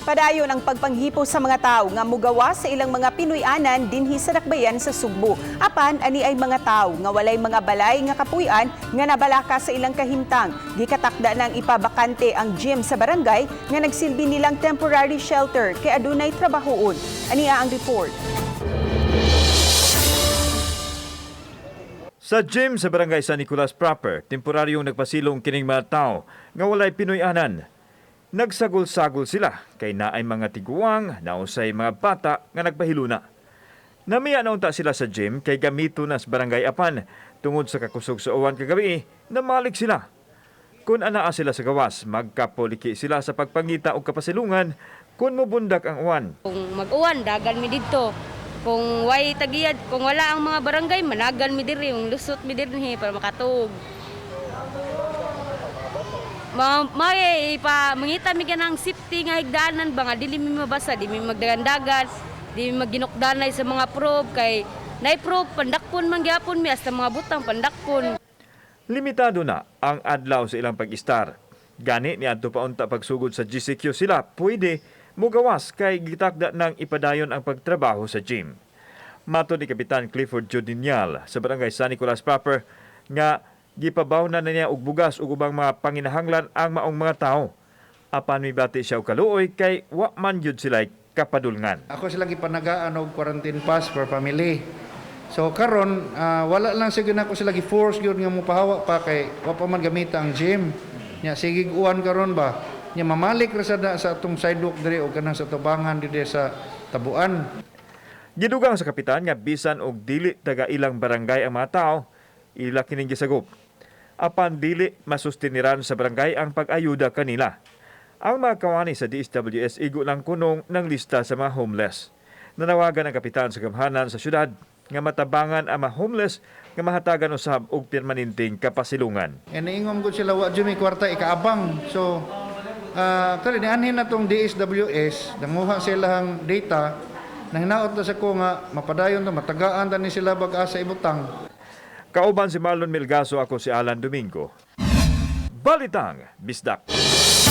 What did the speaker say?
Padayon ang pagpanghipo sa mga tao nga mugawa sa ilang mga Pinoy-anan dinhi sa dakbayan sa Sugbo. Apan ani ay mga tao nga walay mga balay nga kapuy-an nga nabalaka sa ilang kahimtang. Gikatakda nang ipabakante ang gym sa barangay nga nagsilbi nilang temporary shelter kay adunay trabahoon. Ania ang report. Sa gym sa Barangay San Nicolas proper, temporaryong nagpasilong kining mga tao nga walay Pinoy-anan. Nagsagol-sagol sila kay naay mga tiguang, nausay mga bata nga nagpahiluna. Namiya na unta sila sa gym kay gamito na sa barangay apan tungod sa kakusog sa uwan kagabi, namalik sila. Kung anaa sila sa gawas, magkapoliki sila sa pagpangita og kapasilungan kung mubundak ang uwan. Kung mag-uwan, dagan mi didto. Kung way tagiyad, kung wala ang mga barangay, managan mi diri, yung lusot mi diri para makatuog. Ma may ipa mangita mi kanang safety nga higdanan ba nga dili mi mabasa, di mi magdagandagan, di mi magginukdanay sa mga probe kay nay probe pandakpon man gyapon mi hasta mga butang pandakpon. Limitado na ang adlaw sa ilang pag-istar. Gani ni adto pa unta pagsugod sa GCQ sila pwede mugawas kay gitakda nang ipadayon ang pagtrabaho sa gym. Mato ni Kapitan Clifford Jodinial sa Barangay San Nicolas proper nga gipabaw na niya og bugas ug ubang mga panginahanglan ang maong mga tao. Apan mibati siya og kaluoy kay wa man gyud sila kapadulngan. Ako silang gipanagaan og quarantine pass per family. So karon wala lang siguro nako sila gi-force gyud nga mopahawa pa kay wa pa man gamita ang gym. Nya sige uwan karon ba. Nya mamalik ra sad na sa atong sidewalk diri o kanang sa tubangan diri sa Tabuan. Gidugang sa kapitan nga bisan og dili taga ilang barangay ang mga tao, ila kining gisagop. Apan dili masustiniran sa barangay ang pag-ayuda kanila. Ang mga kawani sa DSWS igo lang kunong ng lista sa mga homeless. Nanawagan ang kapitan sa gamhanan sa syudad nga matabangan ang mga homeless nga mahatagan usab og permanenteng kapasilungan. E niingom gud sila wa jud may kwarta ikaabang. So actually nianhin na tong DSWS, nanguha sila ang data, nang hinaot na sa ko nga mapadayon to matagaan ta ni sila bag-asa ibutang. Kauban si Marlon Melgaso, ako si Alan Domingo. Balitang Bisdak.